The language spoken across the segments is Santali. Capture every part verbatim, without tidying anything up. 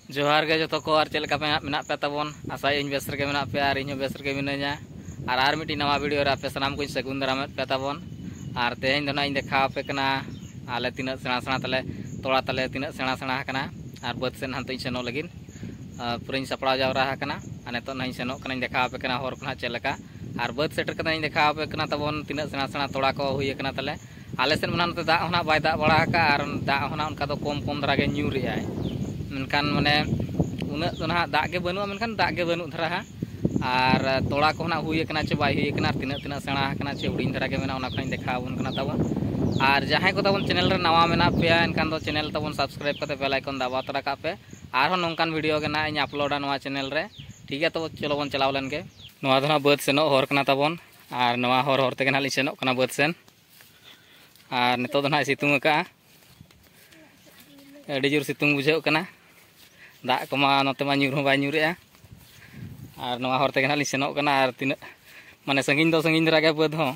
ᱡᱚᱦᱟᱨ ᱜᱮ ᱡᱚᱛᱚ ᱠᱚ, ᱟᱨ ᱪᱮᱫ ᱞᱮᱠᱟ ᱯᱮ ᱢᱮᱱᱟᱜ ᱯᱮᱭᱟ ᱛᱟᱵᱚᱱ? ᱟᱥᱟᱭᱟᱹᱧ ᱵᱮᱥ ᱨᱮᱜᱮ ᱢᱮᱱᱟᱜ ᱯᱮᱭᱟ ᱟᱨ ᱤᱧ ᱦᱚᱸ ᱵᱮᱥ ᱨᱮᱜᱮ ᱢᱤᱱᱟᱹᱧᱟ᱾ ᱟᱨ ᱟᱨ ᱢᱤᱫᱴᱤᱡ ᱱᱟᱣᱟ ᱵᱷᱤᱰᱤᱭᱳ ᱨᱮ ᱟᱯᱮ ᱥᱟᱱᱟᱢ ᱠᱚᱧ ᱥᱟᱹᱜᱩᱱ ᱫᱟᱨᱟᱢᱮᱫ ᱯᱮᱭᱟ ᱛᱟᱵᱚᱱ᱾ ᱟᱨ ᱛᱮᱦᱮᱧ ᱫᱚ ᱱᱟᱦᱟᱜ ᱤᱧ ᱫᱮᱠᱷᱟᱣ ᱟᱯᱮ ᱠᱟᱱᱟ ᱟᱞᱮ ᱛᱤᱱᱟᱹᱜ ᱥᱮᱬᱟ ᱥᱮᱬᱟ ᱛᱟᱞᱮ ᱛᱚᱲᱟ ᱛᱟᱞᱮ ᱛᱤᱱᱟᱹᱜ ᱥᱮᱬᱟ ᱥᱮᱬᱟ ᱟᱠᱟᱱᱟ᱾ ᱟᱨ ᱵᱟᱹᱫᱽ ᱥᱮᱫ ᱱᱟᱦᱟᱜ ᱤᱧ ᱥᱮᱱᱚᱜ ᱞᱟᱹᱜᱤᱫ᱾ ᱟᱨ ᱯᱩᱨᱟᱹᱧ ᱥᱟᱯᱲᱟᱣ ᱡᱟᱣᱨᱟ ᱟᱠᱟᱱᱟ᱾ ᱟᱨ ᱱᱤᱛᱚᱜ ᱱᱟᱦᱟᱜ ᱤᱧ ᱥᱮᱱᱚᱜ ᱠᱟᱱᱟᱧ ᱫᱮᱠᱷᱟᱣ ᱟᱯᱮ ᱠᱟᱱᱟ ᱦᱚᱨ ᱠᱚ ᱱᱟᱦᱟᱜ ᱪᱮᱫ ᱞᱮᱠᱟ᱾ ᱟᱨ ᱵᱟᱹᱫᱽ ᱥᱮᱴᱮᱨ ᱠᱟᱛᱮ ᱤᱧ ᱫᱮᱠᱷᱟᱣ ᱟᱯᱮ ᱠᱟᱱᱟ ᱛᱟᱵᱚᱱ ᱛᱤᱱᱟᱹᱜ ᱥᱮᱬᱟ ᱥᱮᱬᱟ ᱛᱚᱲᱟ ᱠᱚ ᱦᱩᱭ ᱟᱠᱟᱱᱟ ᱛᱟᱞᱮ᱾ ᱟᱞᱮ ᱥᱮᱫ ᱢᱟ ᱱᱟᱦᱟᱜ ᱱᱚᱛᱮ ᱫᱟᱜ ᱦᱚᱸ ᱱᱟᱦᱟᱜ ᱵᱟᱭ ᱫᱟᱜ ᱵᱟᱲᱟ ᱟᱠᱟᱫᱼᱟ ᱟᱨ ᱫᱟᱜ ᱦᱚᱸ ᱱᱟᱦᱟᱜ ᱚᱱᱠᱟ ᱫᱚ ᱠᱚᱢ ᱠᱚᱢ ᱫᱷᱟᱨᱟ ᱜᱮ ᱧᱩᱨᱮᱜᱼᱟᱭ᱾ ᱢᱮᱱᱠᱷᱟᱱ ᱢᱟᱱᱮ ᱩᱱᱟᱹᱜ ᱫᱚ ᱱᱟᱦᱟᱜ ᱫᱟᱜ ᱜᱮ ᱵᱟᱹᱱᱩᱜᱼᱟ, ᱢᱮᱱᱠᱷᱟᱱ ᱫᱟᱜ ᱜᱮ ᱵᱟᱹᱱᱩᱜ ᱫᱷᱟᱨᱟ ᱦᱟᱸᱜ᱾ ᱟᱨ ᱛᱚᱲᱟ ᱠᱚ ᱱᱟᱦᱟᱜ ᱦᱩᱭ ᱟᱠᱟᱱᱟ ᱪᱮ ᱵᱟᱭ ᱦᱩᱭ ᱟᱠᱟᱱᱟ ᱟᱨ ᱛᱤᱱᱟᱹᱜ ᱛᱤᱱᱟᱹᱜ ᱥᱮᱬᱟ ᱟᱠᱟᱱᱟ ᱪᱮ ᱦᱩᱰᱤᱧ ᱫᱷᱟᱨᱟ ᱜᱮ ᱢᱮᱱᱟᱜᱼᱟ, ᱚᱱᱟ ᱠᱚ ᱱᱟᱦᱟᱜ ᱤᱧ ᱫᱮᱠᱷᱟᱣ ᱟᱵᱚᱱ ᱠᱟᱱᱟ ᱛᱟᱵᱚᱱ᱾ ᱟᱨ ᱡᱟᱦᱟᱸᱭ ᱠᱚ ᱛᱟᱵᱚᱱ ᱪᱮᱱᱮᱞ ᱨᱮ ᱱᱟᱣᱟ ᱢᱮᱱᱟᱜ ᱯᱮᱭᱟ, ᱮᱱᱠᱷᱟᱱ ᱫᱚ ᱪᱮᱱᱮᱞ ᱛᱟᱵᱚᱱ ᱥᱟᱵᱥᱠᱨᱟᱭᱤᱵ ᱠᱟᱛᱮ ᱵᱮᱞ ᱟᱭᱠᱚᱱ ᱫᱟᱵᱟᱣ ᱛᱚᱨᱟ ᱠᱟᱜ ᱯᱮ᱾ ᱟᱨᱦᱚᱸ ᱱᱚᱝᱠᱟᱱ ᱵᱷᱤᱰᱤᱭᱳ ᱜᱮ ᱱᱟᱦᱟᱜ ᱤᱧ ᱟᱯᱞᱳᱰᱟ ᱱᱚᱣᱟ ᱪᱮᱱᱮᱞ ᱨᱮ᱾ ᱴᱷᱤᱠ ᱜᱮᱭᱟ, ᱛᱚᱵᱮ ᱪᱚᱞᱚ ᱵᱚᱱ ᱪᱟᱞᱟᱣ ᱞᱮᱱ ᱜᱮ᱾ ᱱᱚᱣᱟ ᱫᱚ ᱱᱟᱦᱟᱜ ᱵᱟᱹᱫᱽ ᱥᱮᱱᱚᱜ ᱦᱚᱨ ᱠᱟᱱᱟ ᱛᱟᱵᱚᱱ᱾ ᱟᱨ ᱱᱚᱣᱟ ᱦᱚᱨ ᱦᱚᱨ ᱛᱮᱜᱮ ᱱᱟᱦᱟᱜ ᱞᱤᱧ ᱥᱮᱱᱚᱜ ᱠᱟᱱᱟ ᱵᱟᱹᱫᱽ ᱥᱮᱱ᱾ ᱟᱨ ᱱᱤᱛᱚᱜ ᱫᱚ ᱱᱟᱦᱟᱜ ᱮ ᱥᱤᱛᱩᱝ ᱟᱠᱟᱫᱼᱟ, ᱟᱹᱰᱤ ᱡᱳᱨ ᱥᱤᱛᱩᱝ ᱵᱩᱡᱷᱟᱹᱜ ᱠᱟᱱᱟ᱾ ᱫᱟᱜ ᱠᱚᱢᱟ ᱱᱚᱛᱮ ᱢᱟ ᱧᱩᱨ ᱦᱚᱸ ᱵᱟᱭ ᱧᱩᱨᱮᱜᱼᱟ᱾ ᱟᱨ ᱱᱚᱣᱟ ᱦᱚᱨ ᱛᱮᱜᱮ ᱱᱟᱦᱟᱜ ᱞᱤᱧ ᱥᱮᱱᱚᱜ ᱠᱟᱱᱟ᱾ ᱟᱨ ᱛᱤᱱᱟᱹᱜ ᱢᱟᱱᱮ ᱥᱟᱺᱜᱤᱧ ᱫᱚ ᱥᱟᱺᱜᱤᱧ ᱫᱷᱟᱨᱟ ᱜᱮᱭᱟ ᱵᱟᱹᱫᱽ ᱦᱚᱸ,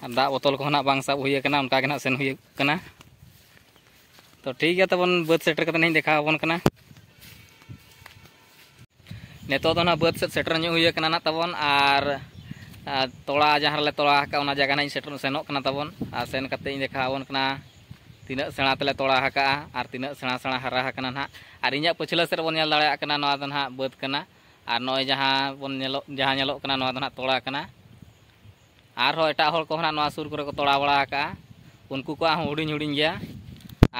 ᱟᱨ ᱫᱟᱜ ᱵᱚᱛᱚᱞ ᱠᱚᱦᱚᱸ ᱱᱟᱦᱟᱜ ᱵᱟᱝ ᱥᱟᱵ ᱦᱩᱭ ᱟᱠᱟᱱᱟ, ᱚᱱᱠᱟ ᱜᱮ ᱱᱟᱦᱟᱜ ᱥᱮᱱ ᱦᱩᱭᱩᱜ ᱠᱟᱱᱟ᱾ ᱛᱚ ᱴᱷᱤᱠ ᱜᱮᱭᱟ, ᱛᱟᱵᱚᱱ ᱵᱟᱹᱫᱽ ᱥᱮᱴᱮᱨ ᱠᱟᱛᱮ ᱱᱟᱦᱟᱜ ᱤᱧ ᱫᱮᱠᱷᱟᱣ ᱟᱵᱚᱱ ᱠᱟᱱᱟ᱾ ᱱᱤᱛᱚᱜ ᱫᱚ ᱱᱟᱦᱟᱜ ᱵᱟᱹᱫᱽ ᱥᱮᱫ ᱥᱮᱴᱮᱨ ᱧᱚᱜ ᱦᱩᱭ ᱟᱠᱟᱱᱟ ᱱᱟᱦᱟᱜ ᱛᱟᱵᱚᱱ, ᱟᱨ, ᱟᱨ ᱛᱚᱲᱟ ᱡᱟᱦᱟᱸ ᱨᱮᱞᱮ ᱛᱚᱲᱟ ᱟᱠᱟᱫ ᱚᱱᱟ ᱡᱟᱭᱜᱟ ᱱᱟᱦᱟᱜ ᱤᱧ ᱥᱮᱴᱮᱨ ᱥᱮᱱᱚᱜ ᱠᱟᱱᱟ ᱛᱟᱵᱚᱱ᱾ ᱟᱨ ᱥᱮᱱ ᱠᱟᱛᱮ ᱤᱧ ᱫᱮᱠᱷᱟᱣ ᱟᱵᱚᱱ ᱠᱟᱱᱟ ᱛᱤᱱᱟᱹᱜ ᱥᱮᱬᱟ ᱛᱮᱞᱮ ᱛᱚᱲᱟ ᱟᱠᱟᱫᱼᱟ ᱟᱨ ᱛᱤᱱᱟᱹᱜ ᱥᱮᱬᱟ ᱥᱮᱬᱟ ᱦᱟᱨᱟ ᱟᱠᱟᱱᱟ ᱱᱟᱦᱟᱜ᱾ ᱟᱨ ᱤᱧᱟᱹᱜ ᱯᱟᱹᱪᱷᱞᱟᱹ ᱥᱮᱫ ᱨᱮᱵᱚᱱ ᱧᱮᱞ ᱫᱟᱲᱮᱭᱟᱜ ᱠᱟᱱᱟ, ᱱᱚᱣᱟ ᱫᱚ ᱱᱟᱦᱟᱜ ᱵᱟᱹᱫᱽ ᱠᱟᱱᱟ᱾ ᱟᱨ ᱱᱚᱜᱼᱚᱭ ᱡᱟᱦᱟᱸ ᱵᱚᱱ ᱧᱮᱞᱚᱜ, ᱡᱟᱦᱟᱸ ᱧᱮᱞᱚᱜ ᱠᱟᱱᱟ, ᱱᱚᱣᱟ ᱫᱚ ᱱᱟᱦᱟᱜ ᱛᱚᱲᱟ ᱠᱟᱱᱟ᱾ ᱟᱨᱦᱚᱸ ᱮᱴᱟᱜ ᱦᱚᱲ ᱠᱚᱦᱚᱸ ᱱᱟᱦᱟᱜ ᱱᱚᱣᱟ ᱥᱩᱨ ᱠᱚᱨᱮ ᱠᱚ ᱛᱚᱲᱟ ᱵᱟᱲᱟ ᱟᱠᱟᱫᱼᱟ᱾ ᱩᱱᱠᱩ ᱠᱚᱣᱟᱜ ᱦᱚᱸ ᱦᱩᱰᱤᱧ ᱦᱩᱰᱤᱧ ᱜᱮᱭᱟ᱾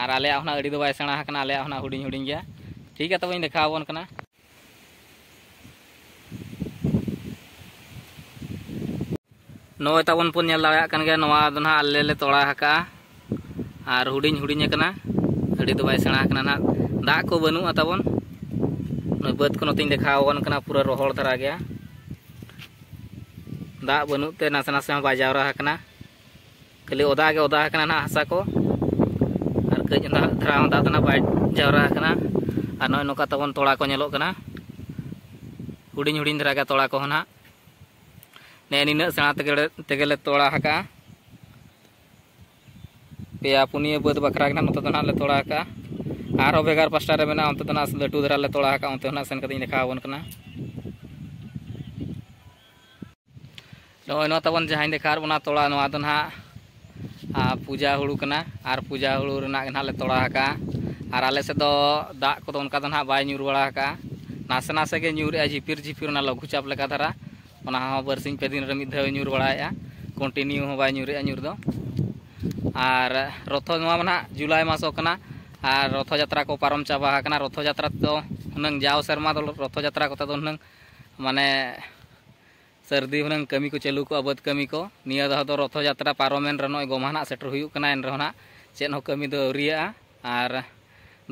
ᱟᱨ ᱟᱞᱮᱭᱟᱜ ᱦᱚᱸ ᱱᱟᱦᱟᱜ ᱟᱹᱰᱤ ᱫᱚ ᱵᱟᱭ ᱥᱮᱬᱟ ᱟᱠᱟᱱᱟ, ᱟᱞᱮᱭᱟᱜ ᱦᱚᱸ ᱱᱟᱦᱟᱜ ᱦᱩᱰᱤᱧ ᱦᱩᱰᱤᱧ ᱜᱮᱭᱟ᱾ ᱴᱷᱤᱠ ᱜᱮᱭᱟ, ᱛᱚᱵᱮᱧ ᱫᱮᱠᱷᱟᱣ ᱟᱵᱚᱱ ᱠᱟᱱᱟ᱾ ᱱᱚᱜᱼᱚᱭ ᱛᱟᱵᱚᱱ ᱵᱚᱱ ᱧᱮᱞ ᱫᱟᱲᱮᱭᱟᱜ ᱠᱟᱱ ᱜᱮᱭᱟ, ᱱᱚᱣᱟ ᱫᱚ ᱱᱟᱦᱟᱜ ᱟᱞᱮ ᱞᱮ ᱛᱚᱲᱟ ᱟᱠᱟᱫᱼᱟ᱾ ᱟᱨ ᱦᱩᱰᱤᱧ ᱦᱩᱰᱤᱧ ᱟᱠᱟᱱᱟ, ᱟᱹᱰᱤ ᱫᱚ ᱵᱟᱭ ᱥᱮᱬᱟ ᱟᱠᱟᱱᱟ ᱱᱟᱦᱟᱜ᱾ ᱫᱟᱜ ᱠᱚ ᱵᱟᱹᱱᱩᱜᱼᱟ ᱛᱟᱵᱚᱱ᱾ ᱱᱚᱜᱼᱚᱭ ᱵᱟᱹᱫᱽ ᱠᱚ ᱱᱚᱛᱮᱧ ᱫᱮᱠᱷᱟᱣ ᱟᱵᱚᱱ ᱠᱟᱱᱟ, ᱯᱩᱨᱟᱹ ᱨᱚᱦᱚᱲ ᱫᱷᱟᱨᱟ ᱜᱮᱭᱟ᱾ ᱫᱟᱜ ᱵᱟᱹᱱᱩᱜ ᱛᱮ ᱱᱟᱥᱮ ᱱᱟᱥᱮ ᱦᱚᱸ ᱵᱟᱭ ᱡᱟᱣᱨᱟ ᱟᱠᱟᱱᱟ, ᱠᱷᱟᱹᱞᱤ ᱚᱫᱟ ᱜᱮ ᱚᱫᱟ ᱟᱠᱟᱱᱟ ᱱᱟᱦᱟᱜ ᱦᱟᱥᱟ ᱠᱚ᱾ ᱟᱨ ᱠᱟᱹᱡ ᱫᱷᱟᱨᱟ ᱦᱚᱸ ᱫᱟᱜ ᱫᱚ ᱱᱟᱦᱟᱜ ᱵᱟᱭ ᱡᱟᱣᱨᱟ ᱟᱠᱟᱱᱟ᱾ ᱟᱨ ᱱᱚᱜᱼᱚᱭ ᱱᱚᱝᱠᱟ ᱛᱟᱵᱚᱱ ᱛᱚᱲᱟ ᱠᱚ ᱧᱮᱞᱚᱜ ᱠᱟᱱᱟ, ᱦᱩᱰᱤᱧ ᱦᱩᱰᱤᱧ ᱫᱷᱟᱨᱟ ᱜᱮ ᱛᱚᱲᱟ ᱠᱚᱦᱚᱸ ᱱᱟᱦᱟᱜ᱾ ᱱᱮᱜᱼᱮ ᱱᱤᱱᱟᱹᱜ ᱥᱮᱬᱟ ᱛᱮᱜᱮ, ᱛᱮᱜᱮᱞᱮ ᱛᱚᱲᱟ ᱟᱠᱟᱜᱼᱟ᱾ ᱯᱮᱭᱟ ᱯᱩᱱᱭᱟᱹ ᱵᱟᱹᱫᱽ ᱵᱟᱠᱷᱨᱟ ᱜᱮ ᱱᱟᱦᱟᱜ ᱱᱚᱛᱮ ᱫᱚ ᱱᱟᱦᱟᱜ ᱞᱮ ᱛᱚᱲᱟ ᱟᱠᱟᱜᱼᱟ᱾ ᱟᱨᱦᱚᱸ ᱵᱷᱮᱜᱟᱨ ᱯᱟᱥᱴᱟ ᱨᱮ ᱢᱮᱱᱟᱜᱼᱟ, ᱚᱱᱛᱮ ᱫᱚ ᱱᱟᱜ ᱞᱟᱹᱴᱩ ᱫᱷᱟᱨᱟ ᱞᱮ ᱛᱚᱲᱟ ᱟᱠᱟᱫᱼᱟ, ᱚᱱᱛᱮ ᱦᱚᱸ ᱱᱟᱜ ᱥᱮᱱ ᱠᱟᱛᱮ ᱤᱧ ᱫᱮᱠᱷᱟᱣ ᱟᱵᱚᱱ ᱠᱟᱱᱟ᱾ ᱱᱚᱜᱼᱚᱭ ᱱᱚᱣᱟ ᱛᱟᱵᱚᱱ ᱡᱟᱦᱟᱸᱧ ᱫᱮᱠᱷᱟᱣ ᱟᱵᱚᱱᱟ ᱛᱚᱲᱟ, ᱱᱚᱣᱟ ᱫᱚ ᱱᱟᱦᱟᱜ, ᱟ, ᱯᱩᱡᱟ ᱦᱩᱲᱩ ᱠᱟᱱᱟ᱾ ᱟᱨ ᱯᱩᱡᱟ ᱦᱩᱲᱩ ᱨᱮᱱᱟᱜ ᱜᱮ ᱱᱟᱦᱟᱜ ᱞᱮ ᱛᱚᱲᱟ ᱟᱠᱟᱜᱼᱟ᱾ ᱟᱨ ᱟᱞᱮ ᱥᱮᱫ ᱫᱚ ᱫᱟᱜ ᱠᱚᱫᱚ ᱚᱱᱠᱟ ᱫᱚ ᱱᱟᱦᱟᱜ ᱵᱟᱭ ᱧᱩᱨ ᱵᱟᱲᱟ ᱟᱠᱟᱜᱼᱟ, ᱱᱟᱥᱮ ᱱᱟᱥᱮ ᱜᱮ ᱧᱩᱨᱮᱜᱼᱟ, ᱡᱷᱤᱯᱤᱨ ᱡᱷᱤᱯᱤᱨ, ᱚᱱᱟ ᱞᱚᱜᱷᱩ ᱪᱟᱯ ᱞᱮᱠᱟ ᱫᱷᱟᱨᱟ᱾ ᱚᱱᱟ ᱦᱚᱸ ᱵᱟᱨᱥᱤᱧ ᱯᱮ ᱫᱤᱱ ᱨᱮ ᱢᱤᱫ ᱫᱷᱟᱣ ᱧᱩᱨ ᱵᱟᱲᱟᱭᱮᱜᱼᱟ, continue ᱦᱚᱸ ᱵᱟᱭ ᱧᱩᱨᱮᱜᱼᱟ ᱧᱩᱨ ᱫᱚ᱾ ᱟᱨ ᱨᱚᱛᱷᱚ ᱱᱚᱣᱟ ᱢᱟ ᱱᱟᱦᱟᱜ ᱡᱩᱞᱟᱭ ᱢᱟᱥᱚᱜ ᱠᱟᱱᱟ, ᱟᱨ ᱨᱚᱛᱷᱚ ᱡᱟᱛᱨᱟ ᱠᱚ ᱯᱟᱨᱚᱢ ᱪᱟᱵᱟ ᱟᱠᱟᱱᱟ᱾ ᱨᱚᱛᱷᱚ ᱡᱟᱛᱨᱟ ᱫᱚ ᱦᱩᱱᱟᱹᱝ ᱡᱟᱣ ᱥᱮᱨᱢᱟ ᱫᱚ ᱨᱚᱛᱷᱚ ᱡᱟᱛᱨᱟ ᱠᱚᱛᱮ ᱫᱚ ᱦᱩᱱᱟᱹᱝ ᱢᱟᱱᱮ ᱥᱟᱹᱨᱫᱤ ᱦᱩᱱᱟᱹᱝ ᱠᱟᱹᱢᱤ ᱠᱚ ᱪᱟᱹᱞᱩ ᱠᱚᱜᱼᱟ, ᱵᱟᱹᱫᱽ ᱠᱟᱹᱢᱤ ᱠᱚ᱾ ᱱᱤᱭᱟᱹ ᱫᱷᱟᱣ ᱫᱚ ᱨᱚᱛᱷᱚ ᱡᱟᱛᱨᱟ ᱯᱟᱨᱚᱢᱮᱱ ᱨᱮ ᱱᱚᱜᱼᱚᱭ ᱜᱚᱢᱦᱟ ᱱᱟᱜ ᱥᱮᱴᱮᱨ ᱦᱩᱭᱩᱜ ᱠᱟᱱᱟ, ᱮᱱ ᱨᱮᱦᱚᱸ ᱱᱟᱜ ᱪᱮᱫ ᱦᱚᱸ ᱠᱟᱹᱢᱤ ᱫᱚ ᱟᱹᱣᱨᱤᱭᱟᱜᱼᱟ᱾ ᱟᱨ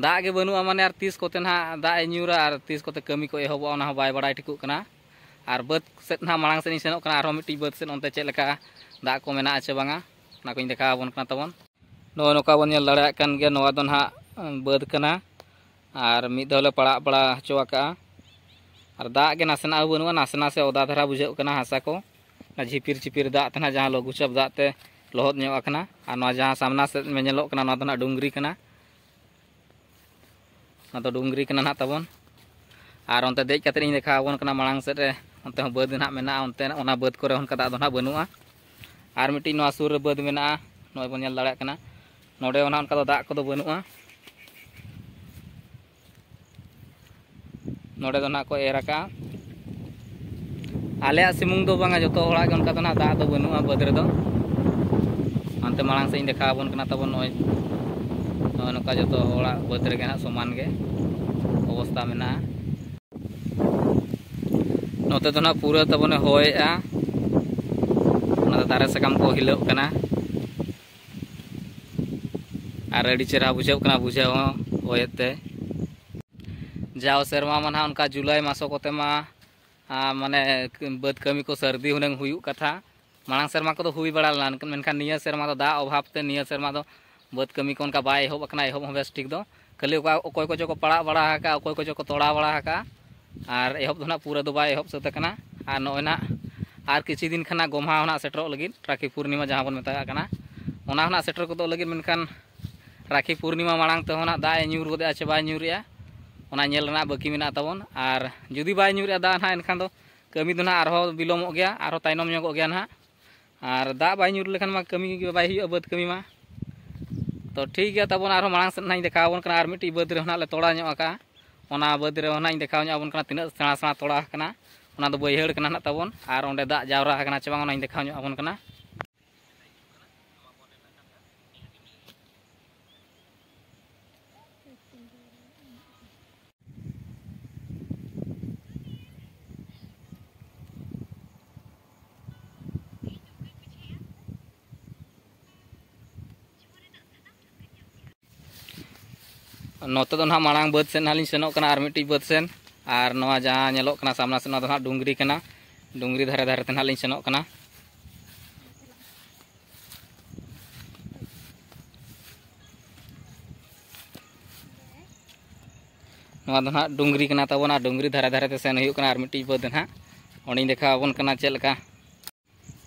ᱫᱟᱜ ᱜᱮ ᱵᱟᱹᱱᱩᱜᱼᱟ, ᱢᱟᱱᱮ ᱟᱨ ᱛᱤᱥ ᱠᱚᱛᱮ ᱱᱟᱜ ᱫᱟᱜ ᱮ ᱧᱩᱨᱟ ᱟᱨ ᱛᱤᱥ ᱠᱚᱛᱮ ᱠᱟᱹᱢᱤ ᱠᱚ ᱮᱦᱚᱵᱚᱜᱼᱟ, ᱚᱱᱟ ᱦᱚᱸ ᱵᱟᱭ ᱵᱟᱲᱟᱭ ᱴᱷᱤᱠᱚᱜ ᱠᱟᱱᱟ᱾ ᱟᱨ ᱵᱟᱹᱫᱽ ᱥᱮᱫ ᱱᱟᱜ ᱢᱟᱲᱟᱝ ᱥᱮᱫ ᱤᱧ ᱥᱮᱱᱚᱜ ᱠᱟᱱᱟ, ᱟᱨᱦᱚᱸ ᱢᱤᱫᱴᱤᱡ ᱵᱟᱹᱫᱽ ᱥᱮᱫ ᱚᱱᱛᱮ ᱪᱮᱫ ᱞᱮᱠᱟ ᱫᱟᱜ ᱠᱚ ᱢᱮᱱᱟᱜᱼᱟ ᱪᱮ ᱵᱟᱝᱟ, ᱚᱱᱟ ᱠᱚᱧ ᱫᱮᱠᱷᱟᱣ ᱟᱵᱚᱱ ᱠᱟᱱᱟ ᱛᱟᱵᱚᱱ᱾ ᱱᱚᱜᱼᱚᱭ ᱱᱚᱝᱠᱟ ᱵᱚᱱ ᱧᱮᱞ ᱫᱟᱲᱮᱭᱟᱜ ᱠᱟᱱ ᱜᱮᱭᱟ, ᱱᱚᱣᱟ ᱫᱚ ᱱᱟᱜ ᱵᱟᱹᱫᱽ ᱠᱟᱱᱟ᱾ ᱟᱨ ᱢᱤᱫ ᱫᱷᱟᱣ ᱞᱮ ᱯᱟᱲᱟᱜ ᱵᱟᱲᱟ ᱦᱚᱪᱚ ᱟᱠᱟᱜᱼᱟ᱾ ᱟᱨ ᱫᱟᱜ ᱜᱮ ᱱᱟᱥᱮᱱᱟᱜ ᱦᱚᱸ ᱵᱟᱹᱱᱩᱜᱼᱟ, ᱱᱟᱥᱮ ᱱᱟᱥᱮ ᱚᱫᱟ ᱫᱷᱟᱨᱟ ᱵᱩᱡᱷᱟᱹᱜ ᱠᱟᱱᱟ ᱦᱟᱥᱟ ᱠᱚ᱾ ᱚᱱᱟ ᱡᱷᱤᱯᱤᱨ ᱡᱷᱤᱯᱤᱨ ᱫᱟᱜ ᱛᱮ ᱱᱟᱜ, ᱡᱟᱦᱟᱸ ᱞᱚᱜᱷᱩ ᱪᱟᱯ ᱫᱟᱜ ᱛᱮ ᱞᱚᱦᱚᱫ ᱧᱚᱜ ᱟᱠᱟᱱᱟ᱾ ᱟᱨ ᱱᱚᱣᱟ ᱡᱟᱦᱟᱸ ᱥᱟᱢᱱᱟ ᱥᱮᱫ ᱧᱮᱞᱚᱜ ᱠᱟᱱᱟ, ᱱᱚᱣᱟ ᱫᱚ ᱱᱟᱜ ᱰᱩᱝᱨᱤ ᱠᱟᱱᱟ᱾ ᱚᱱᱟ ᱫᱚ ᱰᱩᱝᱨᱤ ᱠᱟᱱᱟ ᱱᱟᱦᱟᱜ ᱛᱟᱵᱚᱱ᱾ ᱟᱨ ᱚᱱᱛᱮ ᱫᱮᱡ ᱠᱟᱛᱮ ᱤᱧ ᱫᱮᱠᱷᱟᱣ ᱟᱵᱚᱱ ᱠᱟᱱᱟ ᱢᱟᱲᱟᱝ ᱥᱮᱫ ᱨᱮ, ᱚᱱᱛᱮ ᱦᱚᱸ ᱵᱟᱹᱫᱽ ᱱᱟᱦᱟᱜ ᱢᱮᱱᱟᱜᱼᱟ, ᱚᱱᱛᱮ ᱚᱱᱟ ᱵᱟᱹᱫᱽ ᱠᱚᱨᱮ ᱚᱱᱠᱟ ᱫᱟᱜ ᱫᱚ ᱱᱟᱦᱟᱜ ᱵᱟᱹᱱᱩᱜᱼᱟ᱾ ᱟᱨ ᱢᱤᱫᱴᱤᱡ ᱱᱚᱣᱟ ᱥᱩᱨ ᱨᱮ ᱵᱟᱹᱫᱽ ᱢᱮᱱᱟᱜᱼᱟ, ᱱᱚᱜᱼᱚᱭ ᱵᱚᱱ ᱧᱮᱞ ᱫᱟᱲᱮᱭᱟᱜ ᱠᱟᱱᱟ, ᱱᱚᱰᱮ ᱦᱚᱸ ᱱᱟᱦᱟᱜ ᱚᱱᱠᱟ ᱫᱚ ᱫᱟᱜ ᱠᱚᱫᱚ ᱵᱟᱹᱱᱩᱜᱼᱟ᱾ ᱱᱚᱰᱮ ᱫᱚ ᱱᱟᱦᱟᱜ ᱠᱚ ᱮᱨ ᱟᱠᱟᱜᱼᱟ᱾ ᱟᱞᱮᱭᱟᱜ ᱥᱩᱢᱩᱝ ᱫᱚ ᱵᱟᱝᱟ, ᱡᱚᱛᱚ ᱦᱚᱲᱟᱜ ᱜᱮ ᱚᱱᱠᱟ ᱫᱚ ᱱᱟᱦᱟᱜ ᱫᱟᱜ ᱫᱚ ᱵᱟᱹᱱᱩᱜᱼᱟ ᱵᱟᱹᱫᱽ ᱨᱮᱫᱚ᱾ ᱦᱟᱱᱛᱮ ᱢᱟᱲᱟᱝ ᱥᱮᱫ ᱤᱧ ᱫᱮᱠᱷᱟᱣ ᱟᱵᱚᱱ ᱠᱟᱱᱟ ᱛᱟᱵᱚᱱ, ᱱᱚᱜᱼᱚᱭ ᱱᱚᱜᱼᱚᱭ ᱱᱚᱝᱠᱟ ᱡᱚᱛᱚ ᱦᱚᱲᱟᱜ ᱵᱟᱹᱫᱽ ᱨᱮᱜᱮ ᱱᱟᱦᱟᱜ ᱥᱚᱢᱟᱱ ᱜᱮ ᱚᱵᱚᱥᱛᱟ ᱢᱮᱱᱟᱜᱼᱟ᱾ ᱱᱚᱛᱮ ᱫᱚ ᱱᱟᱦᱟᱜ ᱯᱩᱨᱟᱹ ᱛᱟᱵᱚᱱᱮ ᱦᱚᱭᱮᱜᱼᱟ, ᱚᱱᱟᱛᱮ ᱫᱟᱨᱮ ᱥᱟᱠᱟᱢ ᱠᱚ ᱦᱤᱞᱟᱹᱜ ᱠᱟᱱᱟ᱾ ᱟᱨ ᱟᱹᱰᱤ ᱪᱮᱦᱨᱟ ᱵᱩᱡᱷᱟᱹᱜ ᱠᱟᱱᱟ ᱵᱩᱡᱷᱟᱹᱣ ᱦᱚᱸ ᱦᱚᱭᱮᱫ ᱛᱮ᱾ ᱡᱟᱣ ᱥᱮᱨᱢᱟ ᱢᱟ ᱱᱟᱦᱟᱜ ᱚᱱᱠᱟ ᱡᱩᱞᱟᱭ ᱢᱟᱥᱚ ᱠᱚᱛᱮ ᱢᱟ, ᱟ, ᱢᱟᱱᱮ ᱵᱟᱹᱫᱽ ᱠᱟᱹᱢᱤ ᱠᱚ ᱥᱟᱹᱨᱫᱤ ᱦᱩᱱᱟᱹᱝ ᱦᱩᱭᱩᱜ ᱠᱟᱛᱷᱟ᱾ ᱢᱟᱲᱟᱝ ᱥᱮᱨᱢᱟ ᱠᱚᱫᱚ ᱦᱩᱭ ᱵᱟᱲᱟ ᱞᱮᱱᱟ, ᱢᱮᱱᱠᱷᱟᱱ ᱱᱤᱭᱟᱹ ᱥᱮᱨᱢᱟ ᱫᱚ ᱫᱟᱜ ᱚᱵᱷᱟᱵᱽ ᱛᱮ ᱱᱤᱭᱟᱹ ᱥᱮᱨᱢᱟ ᱫᱚ ᱵᱟᱹᱫᱽ ᱠᱟᱹᱢᱤ ᱠᱚ ᱚᱱᱠᱟ ᱵᱟᱭ ᱮᱦᱚᱵ ᱟᱠᱟᱱᱟ, ᱮᱦᱚᱵ ᱦᱚᱸ ᱵᱮᱥ ᱴᱷᱤᱠ ᱫᱚ᱾ ᱠᱷᱟᱹᱞᱤ ᱚᱠᱟ, ᱚᱠᱚᱭ ᱠᱚᱪᱚ ᱠᱚ ᱯᱟᱲᱟᱜ ᱵᱟᱲᱟ ᱟᱠᱟᱫᱼᱟ, ᱚᱠᱚᱭ ᱠᱚᱪᱚ ᱠᱚ ᱛᱚᱲᱟ ᱵᱟᱲᱟ ᱟᱠᱟᱫᱼᱟ, ᱟᱨ ᱮᱦᱚᱵ ᱫᱚ ᱱᱟᱦᱟᱜ ᱯᱩᱨᱟᱹ ᱫᱚ ᱵᱟᱭ ᱮᱦᱚᱵ ᱥᱟᱹᱛ ᱟᱠᱟᱱᱟ᱾ ᱟᱨ ᱱᱚᱜᱼᱚᱭ ᱱᱟᱦᱟᱜ ᱟᱨ ᱠᱤᱪᱷᱩ ᱫᱤᱱ ᱠᱷᱟᱱ ᱱᱟᱦᱟᱜ ᱜᱚᱢᱦᱟ ᱦᱚᱸ ᱱᱟᱦᱟᱜ ᱥᱮᱴᱮᱨᱚᱜ ᱞᱟᱹᱜᱤᱫ, ᱨᱟᱠᱷᱤ ᱯᱩᱨᱱᱤᱢᱟ ᱡᱟᱦᱟᱸ ᱵᱚᱱ ᱢᱮᱛᱟᱜ ᱠᱟᱱᱟ, ᱚᱱᱟ ᱦᱚᱸ ᱱᱟᱦᱟᱜ ᱥᱮᱴᱮᱨ ᱜᱚᱫᱚᱜ ᱞᱟᱹᱜᱤᱫ᱾ ᱢᱮᱱᱠᱷᱟᱱ ᱨᱟᱠᱷᱤ ᱯᱩᱨᱱᱤᱢᱟ ᱢᱟᱲᱟᱝ ᱛᱮᱦᱚᱸ ᱱᱟᱦᱟᱜ ᱫᱟᱜ ᱮ ᱧᱩᱨ ᱜᱚᱫᱮᱜᱼᱟ ᱪᱮ ᱵᱟᱭ ᱧᱩᱨᱮᱜᱼᱟ, ᱚᱱᱟ ᱧᱮᱞ ᱨᱮᱱᱟᱜ ᱵᱟᱹᱠᱤ ᱢᱮᱱᱟᱜ ᱛᱟᱵᱚᱱ᱾ ᱟᱨ ᱡᱩᱫᱤ ᱵᱟᱭ ᱧᱩᱨᱮᱜᱼᱟ ᱫᱟᱜ ᱱᱟᱦᱟᱜ, ᱮᱱᱠᱷᱟᱱ ᱫᱚ ᱠᱟᱹᱢᱤ ᱫᱚ ᱱᱟᱦᱟᱜ ᱟᱨᱦᱚᱸ ᱵᱤᱞᱚᱢᱚᱜ ᱜᱮᱭᱟ, ᱟᱨᱦᱚᱸ ᱛᱟᱭᱱᱚᱢ ᱧᱚᱜᱚᱜ ᱜᱮᱭᱟ ᱱᱟᱦᱟᱜ᱾ ᱟᱨ ᱫᱟᱜ ᱵᱟᱭ ᱧᱩᱨ ᱞᱮᱠᱷᱟᱱ ᱢᱟ ᱠᱟᱹᱢᱤ ᱜᱮ ᱵᱟᱭ ᱦᱩᱭᱩᱜᱼᱟ, ᱵᱟᱹᱫᱽ ᱠᱟᱹᱢᱤ ᱢᱟ᱾ ᱛᱚ ᱴᱷᱤᱠ ᱜᱮᱭᱟ ᱛᱟᱵᱚᱱ, ᱟᱨᱦᱚᱸ ᱢᱟᱲᱟᱝ ᱥᱮᱫ ᱱᱟᱦᱟᱜ ᱤᱧ ᱫᱮᱠᱷᱟᱣ ᱟᱵᱚᱱ ᱠᱟᱱᱟ᱾ ᱟᱨ ᱢᱤᱫᱴᱤᱡ ᱵᱟᱹᱫᱽ ᱨᱮᱦᱚᱸ ᱱᱟᱦᱟᱜ ᱞᱮ ᱛᱚᱲᱟ ᱧᱚᱜ ᱟᱠᱟᱜᱼᱟ, ᱚᱱᱟ ᱵᱟᱹᱫᱽ ᱨᱮᱦᱚᱸ ᱱᱟᱦᱟᱜ ᱤᱧ ᱫᱮᱠᱷᱟᱣ ᱧᱚᱜ ᱟᱵᱚᱱ ᱠᱟᱱᱟ ᱛᱤᱱᱟᱹᱜ ᱥᱮᱬᱟ ᱥᱮᱬᱟ ᱛᱚᱲᱟ ᱟᱠᱟᱱᱟ᱾ ᱚᱱᱟ ᱫᱚ ᱵᱟᱹᱭᱦᱟᱹᱲ ᱠᱟᱱᱟ ᱱᱟᱦᱟᱜ ᱛᱟᱵᱚᱱ, ᱟᱨ ᱚᱸᱰᱮ ᱫᱟᱜ ᱡᱟᱣᱨᱟ ᱟᱠᱟᱱᱟ ᱪᱮ ᱵᱟᱝ, ᱚᱱᱟᱧ ᱫᱮᱠᱷᱟᱣ ᱧᱚᱜ ᱟᱵᱚᱱ ᱠᱟᱱᱟ᱾ ᱱᱚᱛᱮ ᱫᱚ ᱱᱟᱦᱟᱜ ᱢᱟᱲᱟᱝ ᱵᱟᱹᱫᱽ ᱥᱮᱫ ᱱᱟᱦᱟᱜ ᱞᱤᱧ ᱥᱮᱱᱚᱜ ᱠᱟᱱᱟ, ᱟᱨ ᱢᱤᱫᱴᱤᱡ ᱵᱟᱹᱫᱽ ᱥᱮᱱ᱾ ᱟᱨ ᱱᱚᱣᱟ ᱡᱟᱦᱟᱸ ᱧᱮᱞᱚᱜ ᱠᱟᱱᱟ ᱥᱟᱢᱱᱟ ᱥᱮᱫ, ᱱᱚᱣᱟ ᱫᱚ ᱱᱟᱦᱟᱜ ᱰᱩᱝᱨᱤ ᱠᱟᱱᱟ᱾ ᱰᱩᱝᱨᱤ ᱫᱷᱟᱨᱮ ᱫᱷᱟᱨᱮ ᱛᱮ ᱱᱟᱦᱟᱜ ᱞᱤᱧ ᱥᱮᱱᱚᱜ ᱠᱟᱱᱟ᱾ ᱱᱚᱣᱟ ᱫᱚ ᱱᱟᱦᱟᱜ ᱰᱩᱝᱨᱤ ᱠᱟᱱᱟ ᱛᱟᱵᱚᱱ, ᱟᱨ ᱰᱩᱝᱨᱤ ᱫᱷᱟᱨᱮ ᱫᱷᱟᱨᱮ ᱛᱮ ᱥᱮᱱ ᱦᱩᱭᱩᱜ ᱠᱟᱱᱟ᱾ ᱟᱨ ᱢᱤᱫᱴᱤᱡ ᱵᱟᱹᱫᱽ ᱱᱟᱦᱟᱜ ᱚᱸᱰᱮᱧ ᱫᱮᱠᱷᱟᱣ ᱟᱵᱚᱱ ᱠᱟᱱᱟ ᱪᱮᱫ ᱞᱮᱠᱟ᱾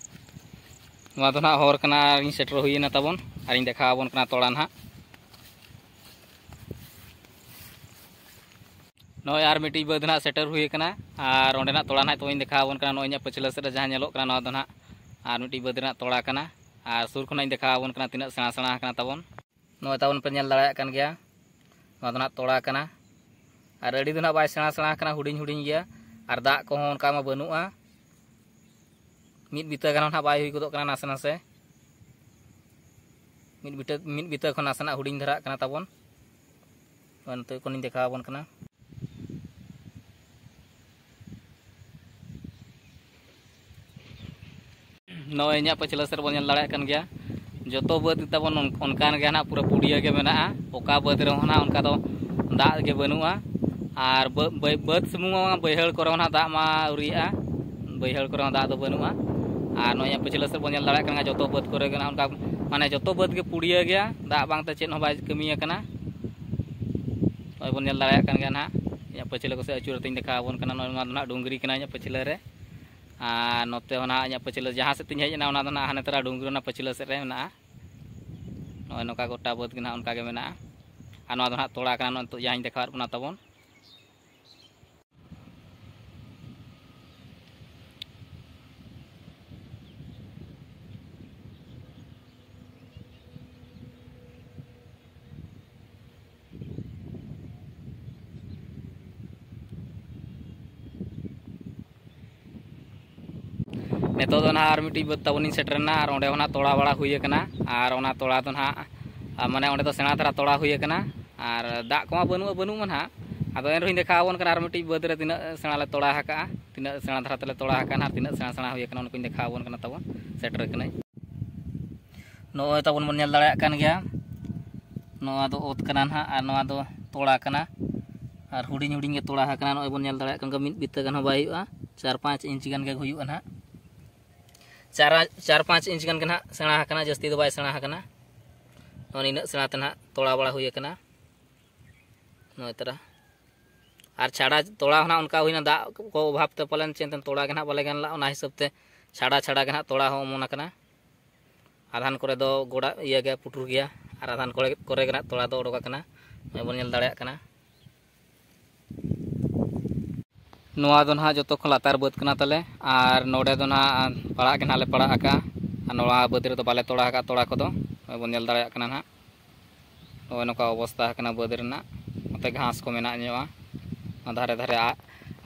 ᱱᱚᱣᱟ ᱫᱚ ᱱᱟᱦᱟᱜ ᱦᱚᱨ ᱠᱟᱱᱟ, ᱟᱨᱤᱧ ᱥᱮᱴᱮᱨ ᱦᱩᱭᱮᱱᱟ ᱛᱟᱵᱚᱱ, ᱟᱨᱤᱧ ᱫᱮᱠᱷᱟᱣ ᱟᱵᱚᱱ ᱠᱟᱱᱟ ᱛᱚᱲᱟ ᱱᱟᱦᱟᱜ᱾ ᱱᱚᱜᱼᱚᱭ ᱟᱨ ᱢᱤᱫᱴᱤᱡ ᱵᱟᱹᱫᱽ ᱱᱟᱦᱟᱜ ᱥᱮᱴᱮᱨ ᱦᱩᱭ ᱟᱠᱟᱱᱟ, ᱟᱨ ᱚᱸᱰᱮᱱᱟᱜ ᱛᱚᱲᱟ ᱱᱟᱦᱟᱜ ᱛᱚᱵᱮᱧ ᱫᱮᱠᱷᱟᱣ ᱟᱵᱚᱱ ᱠᱟᱱᱟ᱾ ᱱᱚᱜᱼᱚᱭ ᱤᱧᱟᱹᱜ ᱯᱟᱹᱪᱷᱞᱟᱹ ᱥᱮᱫ ᱨᱮ ᱡᱟᱦᱟᱸ ᱧᱮᱞᱚᱜ ᱠᱟᱱᱟ, ᱱᱚᱣᱟ ᱫᱚ ᱱᱟᱦᱟᱜ ᱟᱨ ᱢᱤᱫᱴᱤᱡ ᱵᱟᱹᱫᱽ ᱨᱮᱱᱟᱜ ᱛᱚᱲᱟ ᱠᱟᱱᱟ᱾ ᱟᱨ ᱥᱩᱨ ᱠᱷᱚᱱᱟᱜ ᱤᱧ ᱫᱮᱠᱷᱟᱣ ᱟᱵᱚᱱ ᱠᱟᱱᱟ ᱛᱤᱱᱟᱹᱜ ᱥᱮᱬᱟ ᱥᱮᱬᱟ ᱟᱠᱟᱱᱟ ᱛᱟᱵᱚᱱ᱾ ᱱᱚᱜᱼᱚᱭ ᱛᱟᱵᱚᱱ ᱯᱮ ᱧᱮᱞ ᱫᱟᱲᱮᱭᱟᱜ ᱠᱟᱱ ᱜᱮᱭᱟ, ᱱᱚᱣᱟ ᱫᱚ ᱱᱟᱦᱟᱜ ᱛᱚᱲᱟ ᱠᱟᱱᱟ᱾ ᱟᱨ ᱟᱹᱰᱤ ᱫᱚ ᱱᱟᱦᱟᱜ ᱵᱟᱭ ᱥᱮᱬᱟ ᱥᱮᱬᱟ ᱟᱠᱟᱱᱟ, ᱦᱩᱰᱤᱧ ᱦᱩᱰᱤᱧ ᱜᱮᱭᱟ᱾ ᱟᱨ ᱫᱟᱜ ᱠᱚᱦᱚᱸ ᱚᱱᱠᱟ ᱢᱟ ᱵᱟᱹᱱᱩᱜᱼᱟ᱾ ᱢᱤᱫ ᱵᱤᱛᱟᱹ ᱜᱟᱱ ᱦᱚᱸ ᱱᱟᱦᱟᱜ ᱵᱟᱭ ᱦᱩᱭ ᱜᱚᱫᱚᱜ ᱠᱟᱱᱟ, ᱱᱟᱥᱮ ᱱᱟᱥᱮ᱾ ᱢᱤᱫ ᱵᱤᱛᱟᱹ, ᱢᱤᱫ ᱵᱤᱛᱟᱹ ᱠᱷᱚᱱ ᱱᱟᱥᱮᱱᱟᱜ ᱦᱩᱰᱤᱧ ᱫᱷᱟᱨᱟᱜ ᱠᱟᱱᱟ ᱛᱟᱵᱚᱱ᱾ ᱱᱚᱜᱼᱚᱭ ᱱᱤᱛᱚᱜ ᱠᱷᱚᱱᱤᱧ ᱫᱮᱠᱷᱟᱣ ᱟᱵᱚᱱ ᱠᱟᱱᱟ᱾ ᱱᱚᱜᱼᱚᱭ ᱤᱧᱟᱹᱜ ᱯᱟᱹᱪᱷᱞᱟᱹ ᱥᱮᱫ ᱵᱚᱱ ᱧᱮᱞ ᱫᱟᱲᱮᱭᱟᱜ ᱠᱟᱱ ᱜᱮᱭᱟ, ᱡᱚᱛᱚ ᱵᱟᱹᱫᱽ ᱛᱟᱵᱚᱱ ᱚᱱ-, ᱚᱱᱠᱟᱱ ᱜᱮ ᱱᱟᱦᱟᱜ, ᱯᱩᱨᱟᱹ ᱯᱩᱲᱤᱭᱟᱹ ᱜᱮ ᱢᱮᱱᱟᱜᱼᱟ᱾ ᱚᱠᱟ ᱵᱟᱹᱫᱽ ᱨᱮᱦᱚᱸ ᱱᱟᱦᱟᱜ ᱚᱱᱠᱟ ᱫᱚ ᱫᱟᱜ ᱜᱮ ᱵᱟᱹᱱᱩᱜᱼᱟ᱾ ᱟᱨ ᱵᱟᱹ-, ᱵᱟᱹ-, ᱵᱟᱹᱫᱽ ᱥᱩᱢᱩᱝ ᱦᱚᱸ ᱵᱟᱝ, ᱵᱟᱹᱭᱦᱟᱹᱲ ᱠᱚᱨᱮ ᱦᱚᱸ ᱱᱟᱦᱟᱜ ᱫᱟᱜ ᱢᱟ ᱟᱹᱣᱨᱤᱭᱟᱜᱼᱟ, ᱵᱟᱹᱭᱦᱟᱹᱲ ᱠᱚᱨᱮ ᱦᱚᱸ ᱫᱟᱜ ᱫᱚ ᱵᱟᱹᱱᱩᱜᱼᱟ᱾ ᱟᱨ ᱱᱚᱜᱼᱚᱭ ᱤᱧᱟᱹᱜ ᱯᱟᱹᱪᱷᱞᱟᱹ ᱥᱮᱫ ᱵᱚᱱ ᱧᱮᱞ ᱫᱟᱲᱮᱭᱟᱜ ᱠᱟᱱᱟ, ᱡᱚᱛᱚ ᱵᱟᱹᱫᱽ ᱠᱚᱨᱮ ᱜᱮ ᱱᱟᱦᱟᱜ ᱚᱱᱠᱟ, ᱢᱟᱱᱮ, ᱡᱚᱛᱚ ᱵᱟᱹᱫᱽ ᱜᱮ ᱯᱩᱲᱤᱭᱟᱹ ᱜᱮᱭᱟ, ᱫᱟᱜ ᱵᱟᱝᱛᱮ ᱪᱮᱫ ᱦᱚᱸ ᱵᱟᱭ ᱠᱟᱹᱢᱤ ᱟᱠᱟᱱᱟ᱾ ᱱᱚᱜᱼᱚᱭ ᱵᱚᱱ ᱧᱮᱞ ᱫᱟᱲᱮᱭᱟᱜ ᱠᱟᱱ ᱜᱮᱭᱟ ᱱᱟᱦᱟᱜ, ᱤᱧᱟᱹᱜ ᱯᱟᱹᱪᱷᱞᱟᱹ ᱠᱚ ᱥᱮᱫ ᱟᱹᱪᱩᱨ ᱠᱟᱛᱮᱧ ᱫᱮᱠᱷᱟᱣ ᱟᱵᱚᱱ ᱠᱟᱱᱟ᱾ ᱱᱚᱜᱼᱚᱭ ᱱᱚᱣᱟ ᱫᱚ ᱱᱟᱦᱟᱜ ᱰᱩᱝᱨᱤ ᱠᱟᱱᱟ ᱤᱧᱟᱹᱜ ᱯᱟᱹᱪᱷᱞᱟᱹ ᱨᱮ᱾ ᱟᱨ ᱱᱚᱛᱮ ᱦᱚᱸ ᱱᱟᱦᱟᱜ ᱤᱧᱟᱹᱜ ᱯᱟᱹᱪᱷᱞᱟᱹ, ᱡᱟᱦᱟᱸ ᱥᱮᱫ ᱛᱤᱧ ᱦᱮᱡ ᱮᱱᱟ, ᱚᱱᱟ ᱫᱚ ᱱᱟᱦᱟᱜ ᱦᱟᱱᱮ ᱛᱚᱨᱟ ᱰᱩᱝᱨᱤ ᱚᱱᱟ ᱯᱟᱹᱪᱷᱞᱟᱹ ᱥᱮᱫ ᱨᱮ ᱢᱮᱱᱟᱜᱼᱟ᱾ ᱱᱚᱜᱼᱚᱭ ᱱᱚᱝᱠᱟ ᱜᱚᱴᱟ ᱵᱟᱹᱫᱽ ᱜᱮ ᱱᱟᱦᱟᱜ ᱚᱱᱠᱟ ᱜᱮ ᱢᱮᱱᱟᱜᱼᱟ᱾ ᱟᱨ ᱱᱚᱣᱟ ᱫᱚ ᱱᱟᱦᱟᱜ ᱛᱚᱲᱟ ᱠᱟᱱᱟ, ᱱᱚᱜᱼᱚᱭ ᱱᱤᱛᱚᱜ ᱡᱟᱦᱟᱸᱧ ᱫᱮᱠᱷᱟᱣᱟᱫ ᱵᱚᱱᱟ ᱛᱟᱵᱚᱱ᱾ ᱱᱤᱛᱚᱜ ᱫᱚ ᱱᱟᱦᱟᱜ ᱟᱨ ᱢᱤᱫᱴᱤᱡ ᱵᱟᱹᱫᱽ ᱛᱟᱵᱚᱱᱤᱧ ᱥᱮᱴᱮᱨᱮᱱᱟ, ᱟᱨ ᱚᱸᱰᱮ ᱦᱚᱸ ᱱᱟᱦᱟᱜ ᱛᱚᱲᱟ ᱵᱟᱲᱟ ᱦᱩᱭ ᱟᱠᱟᱱᱟ᱾ ᱟᱨ ᱚᱱᱟ ᱛᱚᱲᱟ ᱫᱚ ᱱᱟᱦᱟᱜ, ᱟ, ᱢᱟᱱᱮ ᱚᱸᱰᱮ ᱫᱚ ᱥᱮᱬᱟ ᱫᱷᱟᱨᱟ ᱛᱚᱲᱟ ᱦᱩᱭ ᱟᱠᱟᱱᱟ, ᱟᱨ ᱫᱟᱜ ᱠᱚᱢᱟ ᱵᱟᱹᱱᱩᱜᱼᱟ, ᱵᱟᱹᱱᱩᱜ ᱢᱟ ᱱᱟᱦᱟᱜ᱾ ᱟᱫᱚ ᱮᱱ ᱨᱮᱦᱚᱸᱧ ᱫᱮᱠᱷᱟᱣ ᱟᱵᱚᱱ ᱠᱟᱱᱟ ᱟᱨ ᱢᱤᱫᱴᱤᱡ ᱵᱟᱹᱫᱽ ᱨᱮ ᱛᱤᱱᱟᱹᱜ ᱥᱮᱬᱟ ᱞᱮ ᱛᱚᱲᱟ ᱟᱠᱟᱜᱼᱟ, ᱛᱤᱱᱟᱹᱜ ᱥᱮᱬᱟ ᱫᱷᱟᱨᱟ ᱛᱮᱞᱮ ᱛᱚᱲᱟ ᱟᱠᱟᱜᱼᱟ ᱟᱨ ᱛᱤᱱᱟᱹᱜ ᱥᱮᱬᱟ ᱥᱮᱬᱟ ᱦᱩᱭ ᱟᱠᱟᱱᱟ, ᱚᱱᱟ ᱠᱚᱧ ᱫᱮᱠᱷᱟᱣ ᱟᱵᱚᱱ ᱠᱟᱱᱟ ᱛᱟᱵᱚᱱ᱾ ᱥᱮᱴᱮᱨ ᱠᱟᱹᱱᱟᱹᱧ᱾ ᱱᱚᱜᱼᱚᱭ ᱛᱟᱵᱚᱱ ᱵᱚᱱ ᱧᱮᱞ ᱫᱟᱲᱮᱭᱟᱜ ᱠᱟᱱ ᱜᱮᱭᱟ, ᱱᱚᱣᱟ ᱫᱚ ᱚᱛ ᱠᱟᱱᱟ ᱱᱟᱦᱟᱜ ᱟᱨ ᱱᱚᱣᱟ ᱫᱚ ᱛᱚᱲᱟ ᱠᱟᱱᱟ᱾ ᱟᱨ ᱦᱩᱰᱤᱧ ᱦᱩᱰᱤᱧ ᱜᱮ ᱛᱚᱲᱟ ᱟᱠᱟᱱᱟ᱾ ᱱᱚᱜᱼᱚᱭ ᱵᱚᱱ ᱧᱮᱞ ᱫᱟᱲᱮᱭᱟᱜ ᱠᱟᱱ ᱜᱮᱭᱟ, ᱢᱤᱫ ᱵᱤᱛᱟᱹ ᱜᱟᱱ ᱦᱚᱸ ᱵᱟᱭ ᱦᱩᱭᱩᱜᱼᱟ, ᱪᱟᱨ ᱯᱟᱸᱪ ᱤᱧᱪᱤ ᱜᱟᱱ ᱜᱮ ᱦᱩᱭᱩᱜᱼᱟ ᱱᱟᱦᱟᱜ᱾ ᱪᱟᱨ ᱪᱟᱨ ᱯᱟᱸᱪ ᱤᱧᱪᱤ ᱜᱟᱱ ᱜᱮ ᱱᱟᱦᱟᱜ ᱥᱮᱬᱟ ᱟᱠᱟᱱᱟ, ᱡᱟᱹᱥᱛᱤ ᱫᱚ ᱵᱟᱭ ᱥᱮᱬᱟ ᱟᱠᱟᱱᱟ᱾ ᱱᱚᱜᱼᱚᱭ ᱱᱤᱱᱟᱹᱜ ᱥᱮᱬᱟ ᱛᱮ ᱱᱟᱦᱟᱜ ᱛᱚᱲᱟ ᱵᱟᱲᱟ ᱦᱩᱭ ᱟᱠᱟᱱᱟ᱾ ᱱᱚᱜᱼᱚᱭ ᱛᱟᱨᱟ ᱟᱨ ᱪᱷᱟᱲᱟ ᱛᱚᱲᱟ ᱦᱚᱸ ᱱᱟᱦᱟᱜ ᱚᱱᱠᱟ ᱦᱩᱭᱱᱟ, ᱫᱟᱜ ᱠᱚ ᱚᱵᱷᱟᱵᱽ ᱛᱮ ᱯᱟᱞᱮᱱ ᱪᱮᱫ ᱛᱮ ᱛᱚᱲᱟ ᱜᱮ ᱱᱟᱦᱟᱜ ᱵᱟᱞᱮ ᱜᱟᱱ ᱞᱮᱫᱼᱟ, ᱚᱱᱟ ᱦᱤᱥᱟᱹᱵ ᱛᱮ ᱪᱷᱟᱲᱟ ᱪᱷᱟᱲᱟ ᱜᱮ ᱱᱟᱦᱟᱜ ᱛᱚᱲᱟ ᱦᱚᱸ ᱚᱢᱚᱱ ᱟᱠᱟᱱᱟ᱾ ᱟᱫᱷᱟᱱ ᱠᱚᱨᱮ ᱫᱚ ᱜᱚᱰᱟ ᱤᱭᱟᱹ ᱜᱮ ᱯᱩᱴᱩᱨ ᱜᱮᱭᱟ, ᱟᱨ ᱟᱫᱷᱟᱱ ᱠᱚᱨᱮ ᱠᱚᱨᱮ ᱜᱮ ᱱᱟᱦᱟᱜ ᱛᱚᱲᱟ ᱫᱚ ᱚᱰᱚᱠ ᱟᱠᱟᱱᱟ, ᱱᱚᱜᱼᱚᱭ ᱵᱚᱱ ᱧᱮᱞ ᱫᱟᱲᱮᱭᱟᱜ ᱠᱟᱱᱟ᱾ ᱱᱚᱣᱟ ᱫᱚ ᱱᱟᱦᱟᱜ ᱡᱚᱛᱚ ᱠᱷᱚᱱ ᱞᱟᱛᱟᱨ ᱵᱟᱹᱫᱽ ᱠᱟᱱᱟ ᱛᱟᱞᱮ, ᱟᱨ ᱱᱚᱰᱮ ᱫᱚ ᱱᱟᱦᱟᱜ ᱯᱟᱲᱟᱜ ᱜᱮ ᱱᱟᱦᱟᱜ ᱞᱮ ᱯᱟᱲᱟᱜ ᱟᱠᱟᱜᱼᱟ, ᱟᱨ ᱱᱚᱣᱟ ᱵᱟᱹᱫᱽ ᱨᱮᱫᱚ ᱵᱟᱞᱮ ᱛᱚᱲᱟ ᱟᱠᱟᱫ ᱛᱚᱲᱟ ᱠᱚᱫᱚ, ᱱᱚᱜᱼᱚᱭ ᱵᱚᱱ ᱧᱮᱞ ᱫᱟᱲᱮᱭᱟᱜ ᱠᱟᱱᱟ ᱱᱟᱦᱟᱜ᱾ ᱱᱚᱜᱼᱚᱭ ᱱᱚᱝᱠᱟ ᱚᱵᱚᱥᱛᱟ ᱟᱠᱟᱱᱟ ᱵᱟᱹᱫᱽ ᱨᱮᱱᱟᱜ᱾ ᱱᱚᱛᱮ ᱜᱷᱟᱥ ᱠᱚ ᱢᱮᱱᱟᱜ ᱧᱚᱜᱼᱟ, ᱚᱱᱟ ᱫᱷᱟᱨᱮ ᱫᱷᱟᱨᱮ, ᱟ-,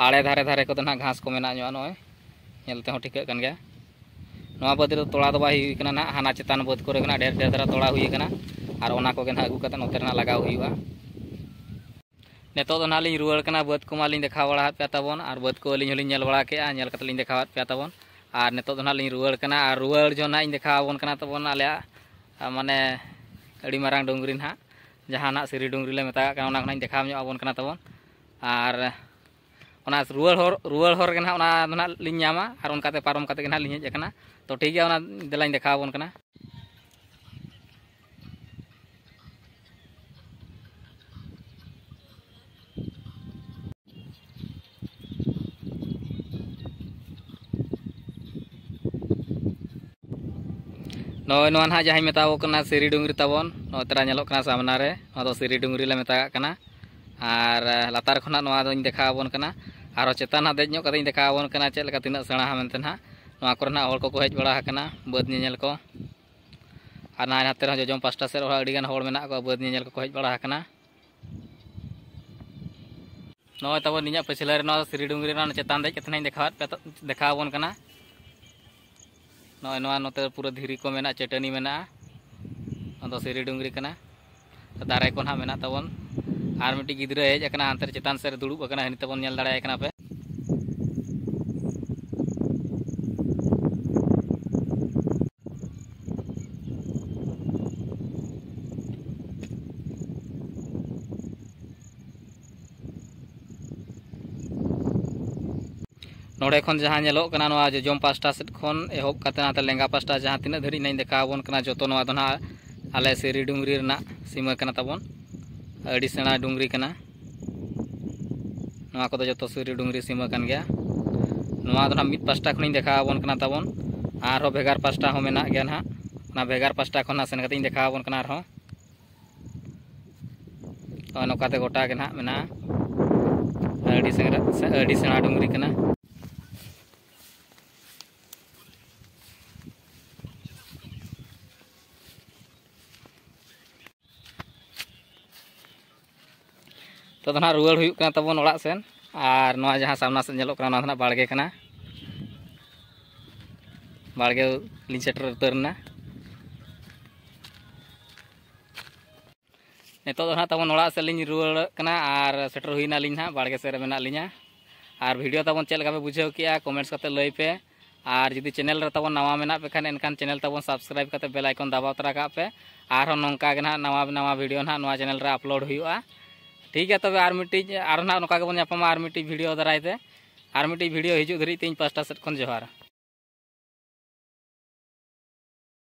ᱟᱲᱮ ᱫᱷᱟᱨᱮ ᱫᱷᱟᱨᱮ ᱠᱚᱫᱚ ᱱᱟᱦᱟᱜ ᱜᱷᱟᱥ ᱠᱚ ᱢᱮᱱᱟᱜ ᱧᱚᱜᱼᱟ, ᱱᱚᱜᱼᱚᱭ ᱧᱮᱞ ᱛᱮᱦᱚᱸ ᱴᱷᱤᱠᱟᱹᱜ ᱠᱟᱱ ᱜᱮᱭᱟ᱾ ᱱᱚᱣᱟ ᱵᱟᱹᱫᱽ ᱨᱮᱫᱚ ᱛᱚᱲᱟ ᱫᱚ ᱵᱟᱭ ᱦᱩᱭ ᱠᱟᱱᱟ ᱱᱟᱦᱟᱜ, ᱦᱟᱱᱟ ᱪᱮᱛᱟᱱ ᱵᱟᱹᱫᱽ ᱠᱚᱨᱮ ᱜᱮ ᱱᱟᱦᱟᱜ ᱰᱷᱮᱨ ᱰᱷᱮᱨ ᱫᱷᱟᱨᱟ ᱛᱚᱲᱟ ᱦᱩᱭ ᱠᱟᱱᱟ, ᱟᱨ ᱚᱱᱟ ᱠᱚᱜᱮ ᱱᱟᱦᱟᱜ ᱟᱹᱜᱩ ᱠᱟᱛᱮ ᱱᱚᱛᱮ ᱨᱮ ᱱᱟᱦᱟᱜ ᱞᱟᱜᱟᱣ ᱦᱩᱭᱩᱜᱼᱟ᱾ ᱱᱤᱛᱚᱜ ᱫᱚ ᱱᱟᱦᱟᱜ ᱞᱤᱧ ᱨᱩᱣᱟᱹᱲ ᱠᱟᱱᱟ, ᱵᱟᱹᱫᱽ ᱠᱚᱢᱟ ᱞᱤᱧ ᱫᱮᱠᱷᱟᱣ ᱵᱟᱲᱟ ᱟᱫ ᱯᱮᱭᱟ ᱛᱟᱵᱚᱱ, ᱟᱨ ᱵᱟᱹᱫᱽ ᱠᱚ ᱟᱹᱞᱤᱧ ᱦᱚᱸᱞᱤᱧ ᱧᱮᱞ ᱵᱟᱲᱟ ᱠᱮᱜᱼᱟ, ᱧᱮᱞ ᱠᱟᱛᱮ ᱞᱤᱧ ᱫᱮᱠᱷᱟᱣ ᱟᱫ ᱯᱮᱭᱟ ᱛᱟᱵᱚᱱ᱾ ᱟᱨ ᱱᱤᱛᱚᱜ ᱫᱚ ᱱᱟᱦᱟᱜ ᱞᱤᱧ ᱨᱩᱣᱟᱹᱲ ᱠᱟᱱᱟ, ᱟᱨ ᱨᱩᱣᱟᱹᱲ ᱡᱚᱦᱚᱜ ᱱᱟᱦᱟᱜ ᱤᱧ ᱫᱮᱠᱷᱟᱣ ᱟᱵᱚᱱ ᱠᱟᱱᱟ ᱛᱟᱵᱚᱱ ᱟᱞᱮᱭᱟᱜ, ᱟ, ᱢᱟᱱᱮ ᱟᱹᱰᱤ ᱢᱟᱨᱟᱝ ᱰᱩᱝᱨᱤ ᱱᱟᱦᱟᱜ, ᱡᱟᱦᱟᱸ ᱱᱟᱦᱟᱜ ᱥᱤᱨᱤ ᱰᱩᱝᱨᱤ ᱞᱮ ᱢᱮᱛᱟᱜ ᱠᱟᱱᱟ, ᱚᱱᱟ ᱠᱷᱚᱱᱟᱜ ᱤᱧ ᱫᱮᱠᱷᱟᱣ ᱧᱚᱜ ᱟᱵᱚᱱ ᱠᱟᱱᱟ ᱛᱟᱵᱚᱱ᱾ ᱟᱨ ᱚᱱᱟ ᱨᱩᱣᱟᱹᱲ ᱦᱚᱨ, ᱨᱩᱣᱟᱹᱲ ᱦᱚᱨ ᱨᱮᱜᱮ ᱱᱟᱦᱟᱜ ᱚᱱᱟ ᱫᱚ ᱱᱟᱦᱟᱜ ᱞᱤᱧ ᱧᱟᱢᱟ, ᱟᱨ ᱚᱱᱠᱟᱛᱮ ᱯᱟᱨᱚᱢ ᱠᱟᱛᱮ ᱜᱮ ᱱᱟᱦᱟᱜ ᱞᱤᱧ ᱦᱮᱡ ᱟᱠᱟᱱᱟ᱾ ᱛᱚ ᱴᱷᱤᱠ ᱜᱮᱭᱟ, ᱚᱱᱟ ᱫᱮᱞᱟᱧ ᱫᱮᱠᱷᱟᱣ ᱟᱵᱚᱱ ᱠᱟᱱᱟ᱾ ᱱᱚᱜᱼᱚᱭ ᱱᱚᱣᱟ ᱱᱟᱦᱟᱜ ᱡᱟᱦᱟᱸᱧ ᱢᱮᱛᱟᱣ ᱠᱟᱱᱟ ᱥᱤᱨᱤ ᱰᱩᱝᱨᱤ ᱛᱟᱵᱚᱱ, ᱱᱚᱜᱼᱚᱭ ᱛᱚᱨᱟ ᱧᱮᱞᱚᱜ ᱠᱟᱱᱟ ᱥᱟᱢᱱᱟ ᱨᱮ, ᱱᱚᱣᱟ ᱫᱚ ᱥᱤᱨᱤ ᱰᱩᱝᱨᱤ ᱞᱮ ᱢᱮᱛᱟᱜ ᱠᱟᱱᱟ᱾ ᱟᱨ ᱞᱟᱛᱟᱨ ᱠᱷᱚᱱᱟᱜ ᱱᱚᱣᱟ ᱫᱚᱧ ᱫᱮᱠᱷᱟᱣ ᱟᱵᱚᱱ ᱠᱟᱱᱟ᱾ ᱟᱨᱦᱚᱸ ᱪᱮᱛᱟᱱ ᱦᱟᱸᱜ ᱫᱮᱡ ᱧᱚᱜ ᱠᱟᱛᱮᱧ ᱫᱮᱠᱷᱟᱣ ᱟᱵᱚᱱ ᱠᱟᱱᱟ ᱪᱮᱫ ᱞᱮᱠᱟ ᱛᱤᱱᱟᱹᱜ ᱥᱮᱬᱟ ᱦᱟ ᱢᱮᱱᱛᱮ ᱱᱟᱦᱟᱜ᱾ ᱱᱚᱣᱟ ᱠᱚᱨᱮ ᱱᱟᱦᱟᱜ ᱦᱚᱲ ᱠᱚᱠᱚ ᱦᱮᱡ ᱵᱟᱲᱟ ᱟᱠᱟᱱᱟ ᱵᱟᱹᱫᱽ ᱧᱮᱧᱮᱞ ᱠᱚ᱾ ᱟᱨ ᱱᱟᱦᱟᱜ ᱱᱟᱛᱮ ᱨᱮᱦᱚᱸ ᱡᱚᱡᱚᱢ ᱯᱟᱥᱴᱟ ᱥᱮᱫ ᱨᱮᱦᱚᱸ ᱟᱹᱰᱤᱜᱟᱱ ᱦᱚᱲ ᱢᱮᱱᱟᱜ ᱠᱚᱣᱟ, ᱵᱟᱹᱫᱽ ᱧᱮᱧᱮᱞ ᱠᱚᱠᱚ ᱦᱮᱡ ᱵᱟᱲᱟ ᱟᱠᱟᱱᱟ᱾ ᱱᱚᱜᱼᱚᱭ ᱛᱟᱵᱚᱱ ᱤᱧᱟᱹᱜ ᱯᱟᱹᱪᱷᱞᱟᱹ ᱨᱮ ᱱᱚᱣᱟ ᱥᱤᱨᱤ ᱰᱩᱝᱨᱤ ᱨᱮᱱᱟᱜ ᱪᱮᱛᱟᱱ ᱫᱮᱡ ᱠᱟᱛᱮ ᱱᱟᱜ ᱤᱧ ᱫᱮᱠᱷᱟᱣᱟᱫ ᱯᱮ, ᱫᱮᱠᱷᱟᱣ ᱟᱵᱚᱱ ᱠᱟᱱᱟ᱾ ᱱᱚᱜᱼᱚᱭ ᱱᱚᱣᱟ ᱱᱚᱛᱮ ᱯᱩᱨᱟᱹ ᱫᱷᱤᱨᱤ ᱠᱚ ᱢᱮᱱᱟᱜᱼᱟ, ᱪᱟᱹᱴᱟᱹᱱᱤ ᱢᱮᱱᱟᱜᱼᱟ᱾ ᱱᱚᱣᱟ ᱫᱚ ᱥᱤᱨᱤ ᱰᱩᱝᱨᱤ ᱠᱟᱱᱟ᱾ ᱫᱟᱨᱮ ᱠᱚ ᱱᱟᱦᱟᱜ ᱢᱮᱱᱟᱜ ᱛᱟᱵᱚᱱ᱾ ᱟᱨ ᱢᱤᱫᱴᱤᱡ ᱜᱤᱫᱽᱨᱟᱹ ᱦᱮᱡ ᱟᱠᱟᱱᱟ, ᱦᱟᱱᱛᱮ ᱨᱮ ᱪᱮᱛᱟᱱ ᱥᱮᱫ ᱨᱮ ᱫᱩᱲᱩᱵ ᱟᱠᱟᱱᱟ, ᱦᱟᱹᱱᱤ ᱛᱟᱵᱚᱱ ᱧᱮᱞ ᱫᱟᱲᱮᱭᱟᱭ ᱠᱟᱱᱟ ᱯᱮ᱾ ᱱᱚᱰᱮ ᱠᱷᱚᱱ ᱡᱟᱦᱟᱸ ᱧᱮᱞᱚᱜ ᱠᱟᱱᱟ, ᱱᱚᱣᱟ ᱡᱚᱡᱚᱢ ᱯᱟᱥᱴᱟ ᱥᱮᱫ ᱠᱷᱚᱱ ᱮᱦᱚᱵ ᱠᱟᱛᱮ ᱱᱟᱛᱮ ᱞᱮᱸᱜᱟ ᱯᱟᱥᱴᱟ ᱡᱟᱦᱟᱸ ᱛᱤᱱᱟᱹᱜ ᱫᱷᱟᱹᱨᱤᱡ ᱱᱟᱧ ᱫᱮᱠᱷᱟᱣ ᱟᱵᱚᱱ ᱠᱟᱱᱟ, ᱡᱚᱛᱚ ᱱᱚᱣᱟ ᱫᱚ ᱱᱟᱦᱟᱜ ᱟᱞᱮ ᱥᱤᱨᱤ ᱰᱩᱝᱨᱤ ᱨᱮᱱᱟᱜ ᱥᱤᱢᱟᱹ ᱠᱟᱱᱟ ᱛᱟᱵᱚᱱ᱾ ᱟᱹᱰᱤ ᱥᱮᱬᱟ ᱰᱩᱝᱨᱤ ᱠᱟᱱᱟ᱾ ᱱᱚᱣᱟ ᱠᱚᱫᱚ ᱡᱚᱛᱚ ᱥᱤᱨᱤ ᱰᱩᱝᱨᱤ ᱥᱤᱢᱟᱹ ᱠᱟᱱ ᱜᱮᱭᱟ᱾ ᱱᱚᱣᱟ ᱫᱚ ᱱᱟᱦᱟᱜ ᱢᱤᱫ ᱯᱟᱥᱴᱟ ᱠᱷᱚᱱᱤᱧ ᱫᱮᱠᱷᱟᱣ ᱟᱵᱚᱱ ᱠᱟᱱᱟ ᱛᱟᱵᱚᱱ᱾ ᱟᱨᱦᱚᱸ ᱵᱷᱮᱜᱟᱨ ᱯᱟᱥᱴᱟ ᱦᱚᱸ ᱢᱮᱱᱟᱜ ᱜᱮᱭᱟ ᱱᱟᱦᱟᱜ᱾ ᱚᱱᱟ ᱵᱷᱮᱜᱟᱨ ᱯᱟᱥᱴᱟ ᱠᱷᱚᱱ ᱱᱟᱜ ᱥᱮᱱ ᱠᱟᱛᱮ ᱤᱧ ᱫᱮᱠᱷᱟᱣ ᱟᱵᱚᱱ ᱠᱟᱱᱟ ᱟᱨᱦᱚᱸ᱾ ᱱᱚᱜᱼᱚᱭ ᱱᱚᱝᱠᱟᱛᱮ ᱜᱚᱴᱟ ᱜᱮ ᱱᱟᱦᱟᱜ ᱢᱮᱱᱟᱜᱼᱟ᱾ ᱟᱹᱰᱤ ᱥᱮᱬᱟ, ᱟᱹᱰᱤ ᱥᱮᱬᱟ ᱰᱩᱝᱨᱤ ᱠᱟᱱᱟ᱾ ᱛᱚ ᱫᱚ ᱱᱟᱦᱟᱜ ᱨᱩᱣᱟᱹᱲ ᱦᱩᱭᱩᱜ ᱠᱟᱱᱟ ᱛᱟᱵᱚᱱ ᱚᱲᱟᱜ ᱥᱮᱱ᱾ ᱟᱨ ᱱᱚᱣᱟ ᱡᱟᱦᱟᱸ ᱥᱟᱢᱱᱟ ᱥᱮᱫ ᱧᱮᱞᱚᱜ ᱠᱟᱱᱟ, ᱱᱚᱣᱟ ᱫᱚ ᱱᱟᱦᱟᱜ ᱵᱟᱲᱜᱮ ᱠᱟᱱᱟ᱾ ᱵᱟᱲᱜᱮ ᱞᱤᱧ ᱥᱮᱴᱮᱨ ᱩᱛᱟᱹᱨ ᱮᱱᱟ᱾ ᱱᱤᱛᱚᱜ ᱫᱚ ᱱᱟᱦᱟᱜ ᱛᱟᱵᱚᱱ ᱚᱲᱟᱜ ᱥᱮᱫ ᱞᱤᱧ ᱨᱩᱣᱟᱹᱲᱚᱜ ᱠᱟᱱᱟ ᱟᱨ ᱥᱮᱴᱮᱨ ᱦᱩᱭᱱᱟ ᱞᱤᱧ ᱱᱟᱦᱟᱜ, ᱵᱟᱲᱜᱮ ᱥᱮᱫ ᱨᱮ ᱢᱮᱱᱟᱜ ᱞᱤᱧᱟ᱾ ᱟᱨ video ᱛᱟᱵᱚᱱ ᱪᱮᱫ ᱞᱮᱠᱟ ᱯᱮ ᱵᱩᱡᱷᱟᱹᱣ ᱠᱮᱜᱼᱟ, comments ᱠᱟᱛᱮ ᱞᱟᱹᱭ ᱯᱮ᱾ ᱟᱨ ᱡᱩᱫᱤ channel ᱨᱮ ᱛᱟᱵᱚᱱ ᱱᱟᱣᱟ ᱢᱮᱱᱟᱜ ᱯᱮ ᱠᱷᱟᱱ, ᱮᱱᱠᱷᱟᱱ channel ᱛᱟᱵᱚᱱ subscribe ᱠᱟᱛᱮ bell icon ᱫᱟᱵᱟᱣ ᱛᱚᱨᱟ ᱠᱟᱜ ᱯᱮ᱾ ᱟᱨᱦᱚᱸ ᱱᱚᱝᱠᱟ ᱜᱮ ᱱᱟᱦᱟᱜ ᱱᱟᱣᱟ ᱱᱟᱣᱟ video ᱱᱟᱦᱟᱜ ᱱᱚᱣᱟ channel ᱨᱮ upload ᱦᱩᱭᱩᱜᱼᱟ᱾ ᱴᱷᱤᱠ ᱜᱮᱭᱟ, ᱛᱚᱵᱮ ᱟᱨ ᱢᱤᱫᱴᱤᱡ, ᱟᱨᱦᱚᱸ ᱱᱟᱦᱟᱜ ᱱᱚᱝᱠᱟ ᱜᱮᱵᱚᱱ ᱧᱟᱯᱟᱢᱟ ᱟᱨ ᱢᱤᱫᱴᱤᱡ video ᱫᱟᱨᱟᱭ ᱛᱮ᱾ ᱟᱨ ᱢᱤᱫᱴᱤᱡ video ᱦᱤᱡᱩᱜ ᱫᱷᱟᱹᱨᱤᱡ ᱛᱮ ᱤᱧ ᱯᱟᱥᱴᱟ ᱥᱮᱫ ᱠᱷᱚᱱ ᱡᱚᱦᱟᱨ᱾